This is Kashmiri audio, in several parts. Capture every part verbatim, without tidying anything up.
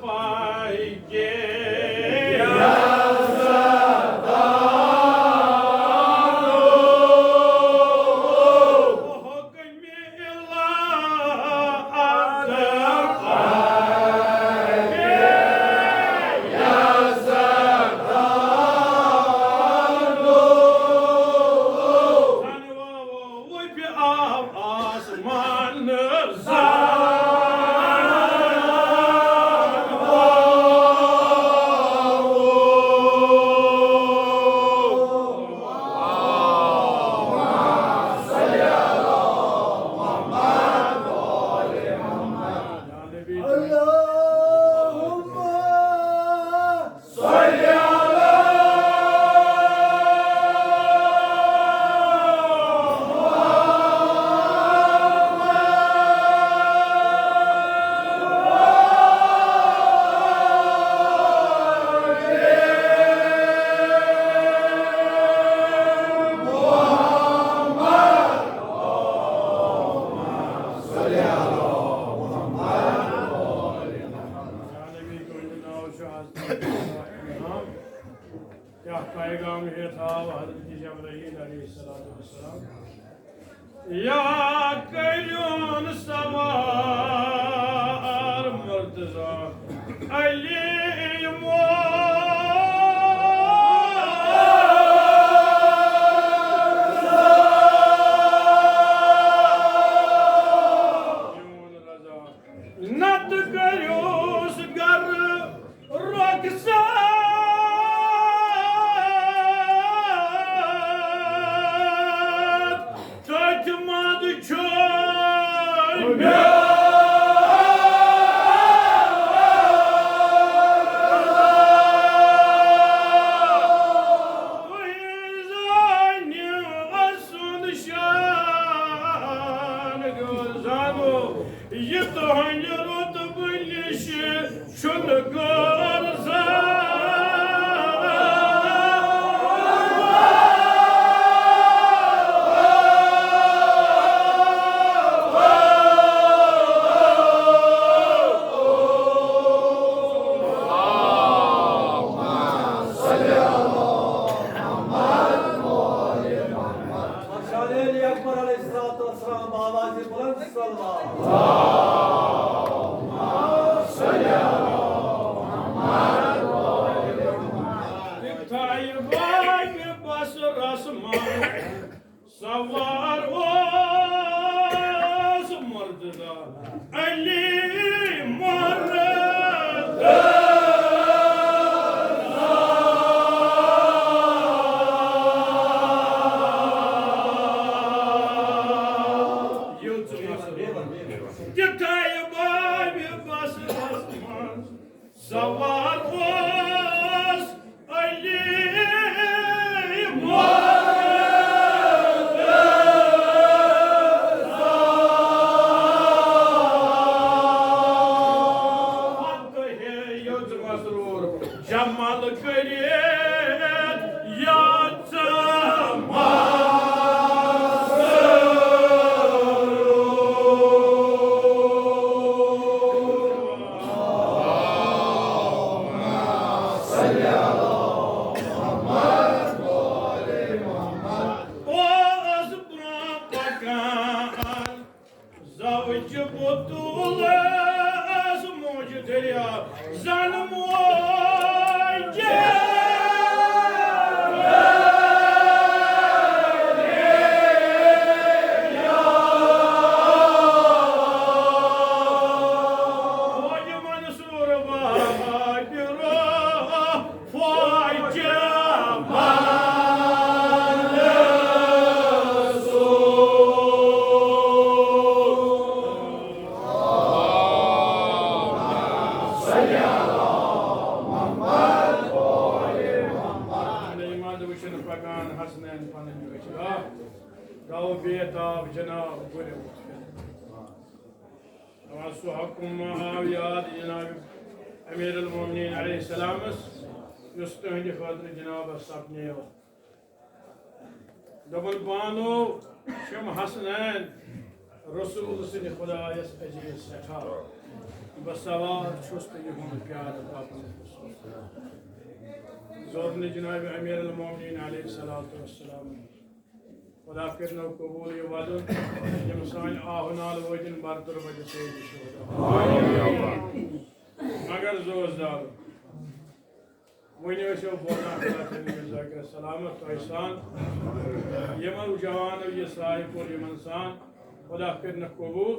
پائی کے کیا پیغام ہے تھا حضرت جبرائیل علیہ الصلوۃ والسلام؟ یا کریون سوار مرتضی علی میون رضا، نت کریوس گر رخصت، تتھ منٛز چھُ مےٚ تُہۍ زٲنِو سُنٛد شان گوٚو زانو، یہِ تُہنٛدِ رُتبہٕ نِش چھُنہٕ غٲر زانٛہہ۔ شان علی اکبر علیہ الصلوۃ والسلام، بآواز بلند صلوات۔ تھایہِ بابِ بصرس منٛز سوار اوس مرتضی علی مرتضی۔ یوٚژ مسرور تِتھے بابِ بصرس منٛز سوار اوس علی مرتضی۔ پتہٕ ہے یوٚژ مسرور جمل کٔرِتھ یوٚژ اوس برٛونٛہہ پکان زوجہِ بتولس موج دریا زن موج۔ موج منصور بابر فوج محمد۔ وٕچھِن پکان حسنین پنٕنۍ أچھ۔ گوٚو بے تاب جناب گُرِ۔ آ، سُہ حُکُم آو یاد جناب امیر المومنین علیہ السلامس، یُس تُہنٛدِ خٲطرٕ جنابس سپدنیو۔ دوٚپُن، پانو چھِم حسنین رسول سٕنٛدِ خدایس عزیز سٮ۪ٹھاہ۔ بہٕ سوار چھُس تہٕ یِہُنٛد پیارٕ پَکُن چھُس۔ زور نہٕ جناب امیر المومنین علیہ الصلوۃ والسلام۔ خدا کٔرِنو قبول یہِ وَدُن، یِم سانہِ آہ و نالہٕ وٲتِن بر تربتِ سید شہدا۔ مگر زوز دار، وۄنۍ ٲسِو بوزان خدا کٔرِنو ذاکر سلامت تۄہہِ سان۔ یِمو جوانو یہِ سایہِ کوٚر یِمن سان، خدا کٔرِنکھ قبول۔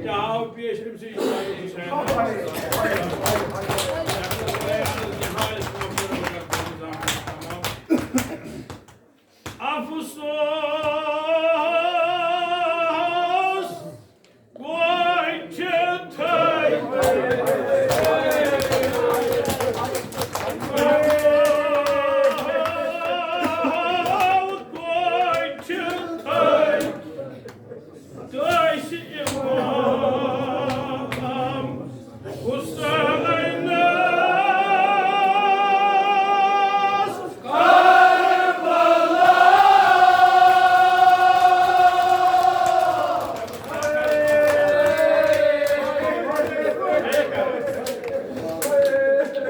کیٛاہ آو پیش أمۍ سٕے اسماعیل حسین؟ نہایت مغفرت مگر تمام۔ افسوس، گوٚو چھِ تھٔوۍ۔ گوٚو چھِ تھٔوۍ۔ دٲسۍ امام حسینس کربلا۔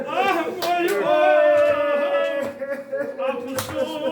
آہ، مویو، افسوس۔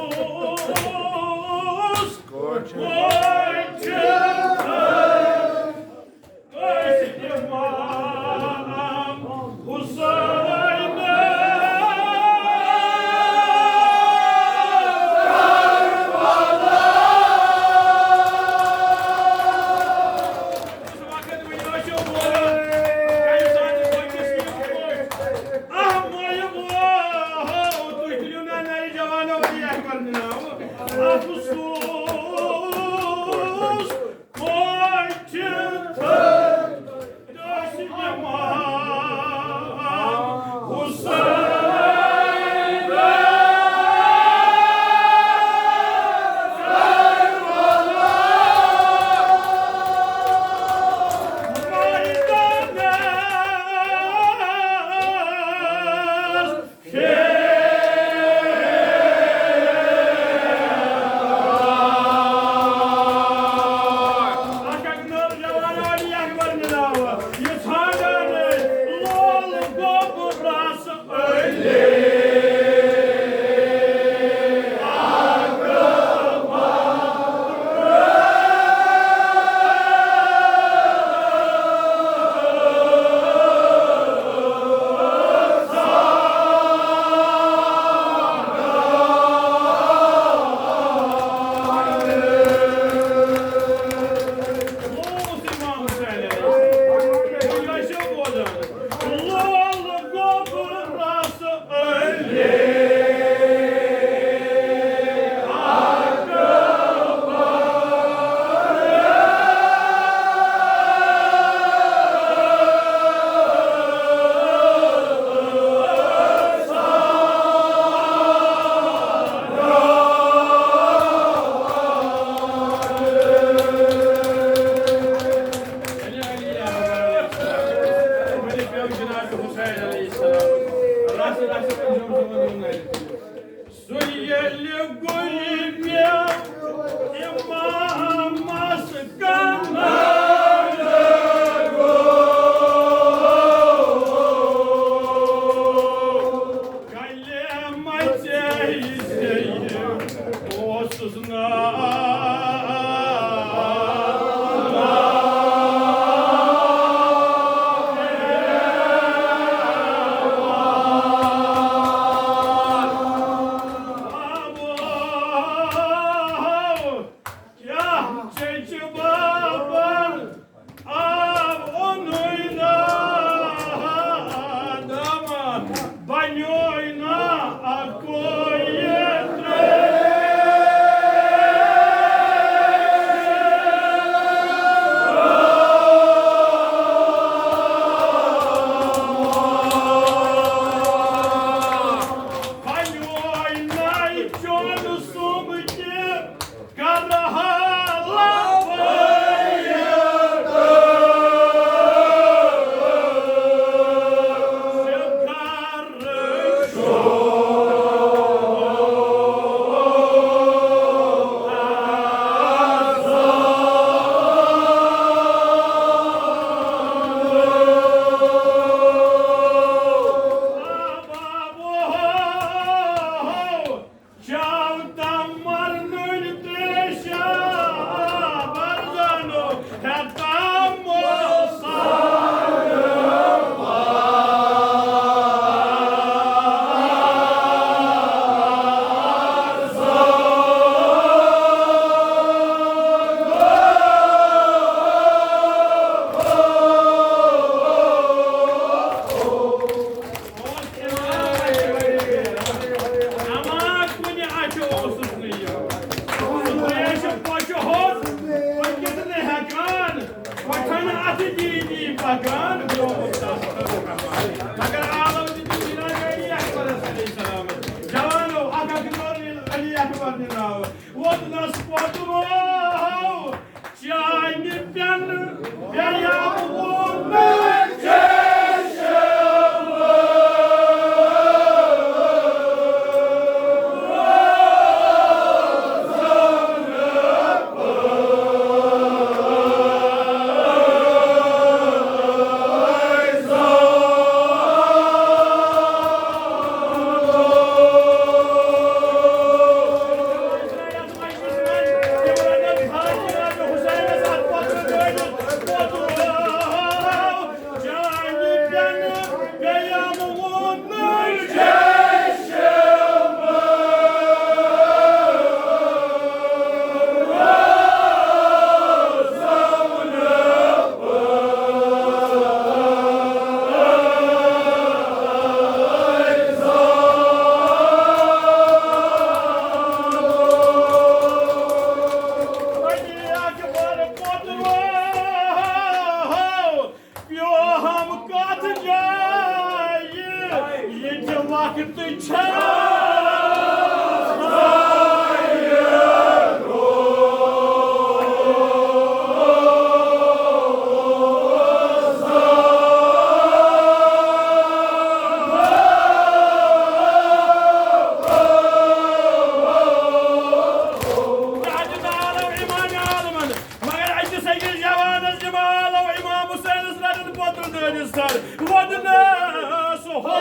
اما کُنہِ اَتھِ اوسُس نہٕ یہِ۔ سُہ تریشہِ پۄچھِ ہوٚت پٔکِتھ نہٕ ہٮ۪کان، کۄٹھٮ۪ن اَتھٕ دِتھ پَکان گوٚو مُستَس۔ مگر عالم دیُتُن جناب علی اکبرس علیہ السلامس۔ جوانو، اکھ اکھ نور علی اکبر نِناو۔ ووتنس پوٚتُس چانہِ پٮ۪نہٕ بیٚیہِ آو ووٚنمُت۔ پیوہم کتھ جایہِ، ییٚتہِ وقت چھا؟ مگر أکِس أکِس جوانس جمال آو امام حسینس رٹن پوتُر دٲنِس تھر۔ ودنس ہو۔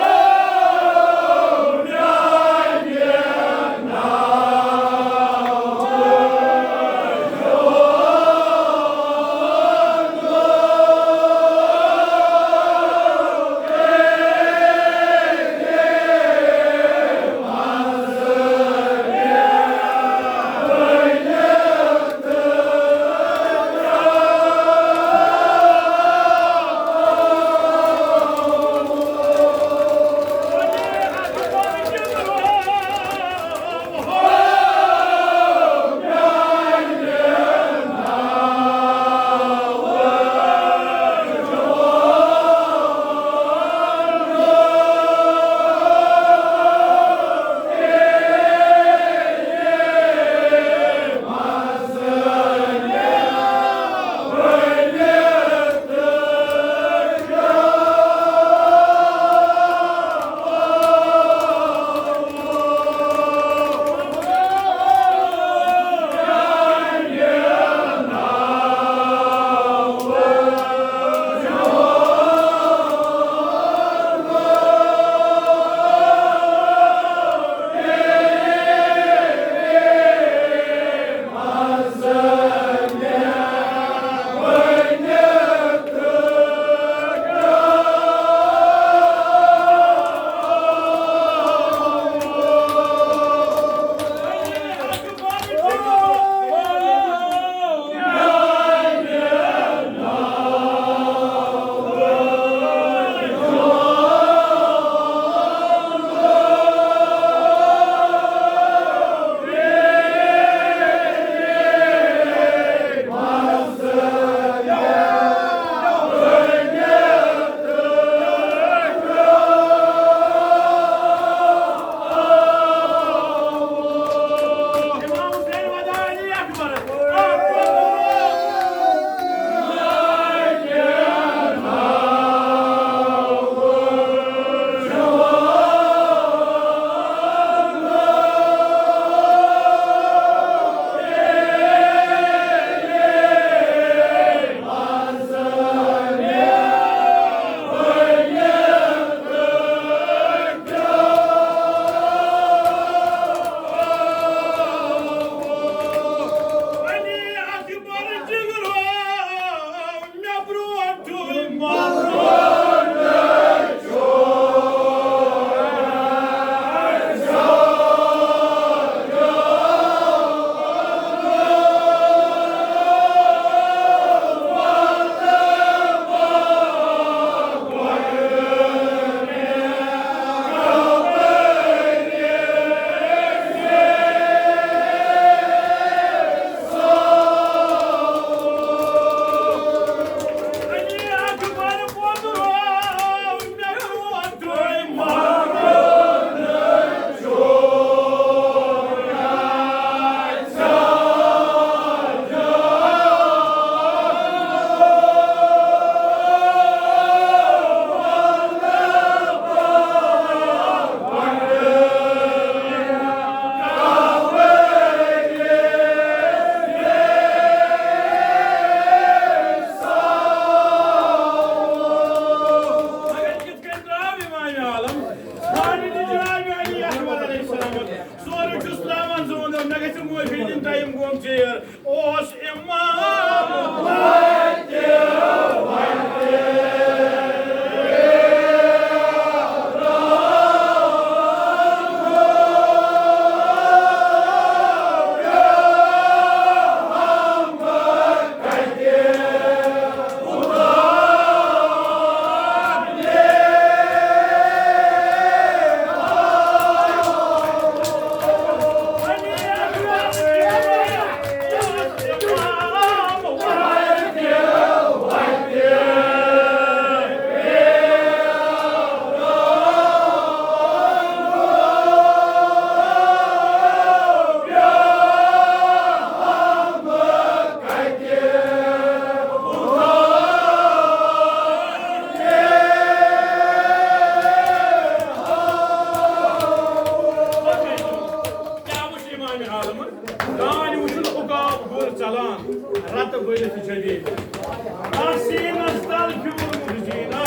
آسیٖنس تل پھیوٗرمُت زیٖنہ،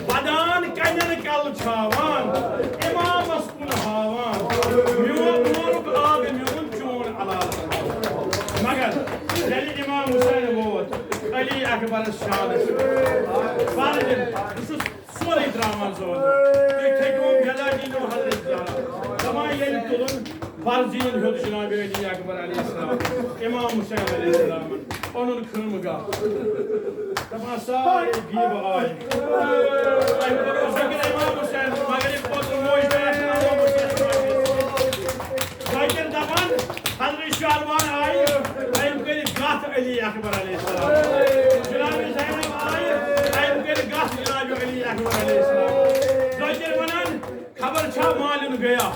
ودان کنٮ۪ن کلہٕ چھاوان، امامس کُن ہاوان۔ میون نورُک آب میون چون علالہٕ۔ مگر ییٚلہِ امام حسین ووت علی اکبرس شانس پٮ۪ٹھ، فرض، بہٕ چھُس سورُے ترٛاوان زوزو۔ تُہۍ تھٔکِو بے علاجی نہٕ حضرت زہرا۔ دَپان ییٚلہِ تُلُن فرضیٖن ہیوٚت جناب علی اکبر علیہ السلام، امام حسین علیہ السلامن اوٚنُن خٲمہٕ گاہ۔ دَپان سارے غیٖبہٕ آے۔ أمۍ کوٚر ذِکر امام حسین، مگر یہِ کوٚت موج دار امام حسین۔ ذاکر دَپان حضرت شہروان آیہِ، أمۍ کٔرۍ گتھ علی اکبر علیہ السلام۔ جناب زینب آیہِ، أمۍ کٔرۍ گتھ جناب علی اکبر علیہ السلام۔ ذاکر ونان، خبر چھا مالِن گیا؟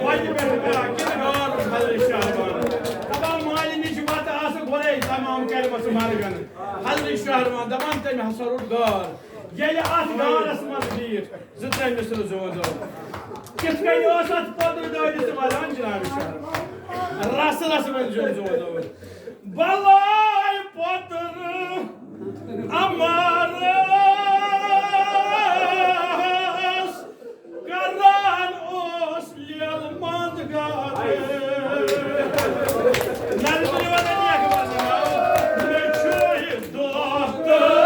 وتہِ پٮ۪ٹھ گیا کِنہٕ گار اوس حضرت شہروان؟ دپان مالِن نِش وتہٕ آسہٕ گۄڈے تمام کَرِمَژٕ مرگن۔ حضرت شہروان دپان تٔمۍ ہسا روٚٹ گار۔ ییٚلہِ اتھ گارس منٛز بیٖٹھ، زٕ ترٛےٚ مِصرٕ زون زون۔ کِتھ کٔنۍ اوس اتھ پۄدُر دٲدِس تہٕ ولان جناب شہر؟ رس رس منٛز زون زون زون۔ بلاے پۄدُر امارس کران اوس لیل مند گارے۔ نظرِ وطنی اکبر جناب، مےٚ چھُ یہِ دۄہ تہٕ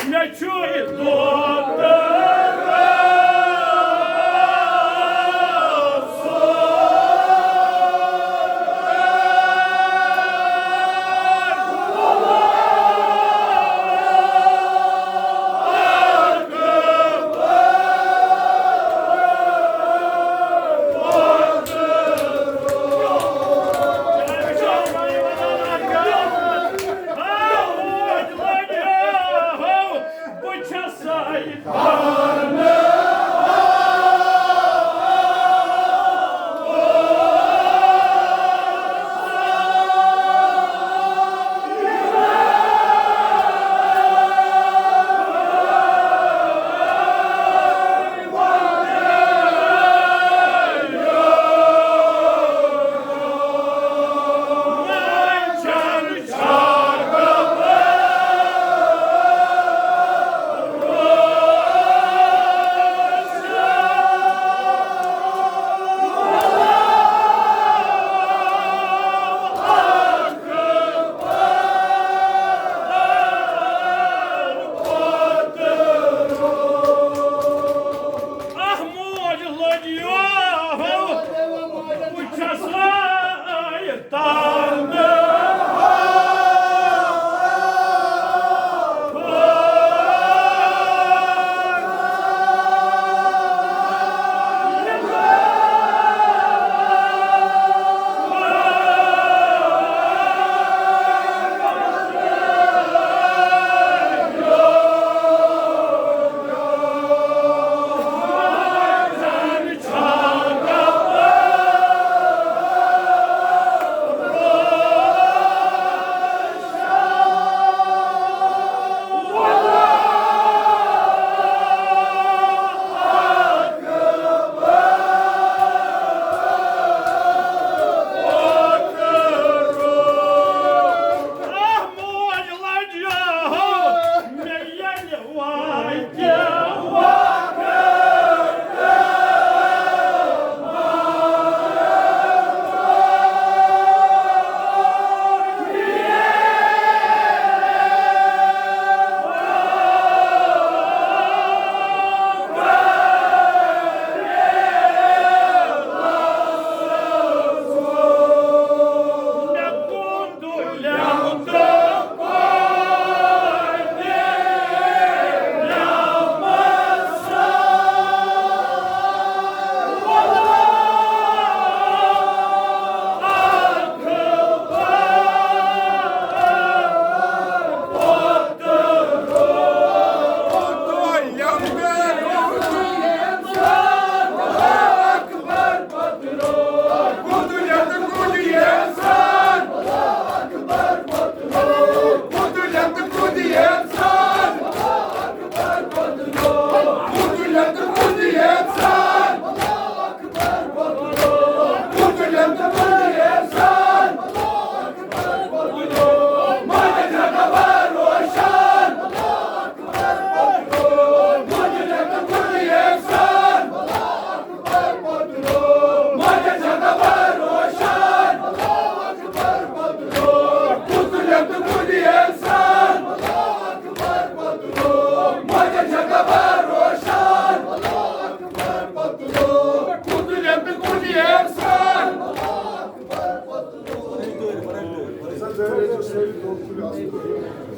مےٚ چھُ یہِ دۄہ